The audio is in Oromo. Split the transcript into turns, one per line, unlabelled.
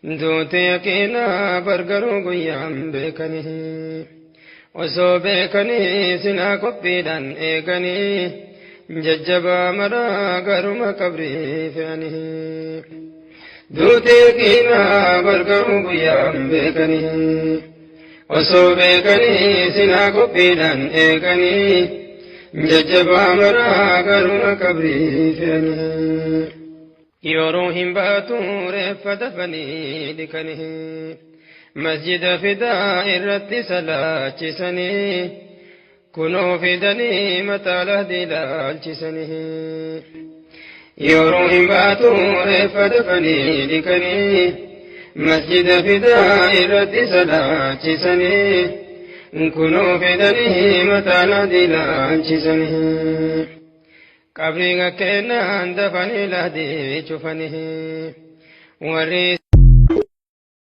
Duuti yaqiinaa bargaruu guyyaan beekanii. Osoo beekanii silaa qophiidhaan eeganii jajjabaa maraa garuma qabrii fe'anii. Duuti yaqiinaa bargaruu guyyaan beekanii. Osoo beekanii silaa qophiidhaan eeganii jajjabaa maraa garuma qabrii fe'anii. Yeroo hin baatu reeffa dafanii dhiqanii masjida fidaa irratti salaachisanii kunoo fidanii mataa lahdii ilaalchisanii. Yeroo hin baatu reeffa dafanii dhiqanii masjida fidaa irratti salaachisanii kunoo fidanii mataa lahdii ilaalchisanii. Qabriin kennaan dafanii lahdii cufanii warri.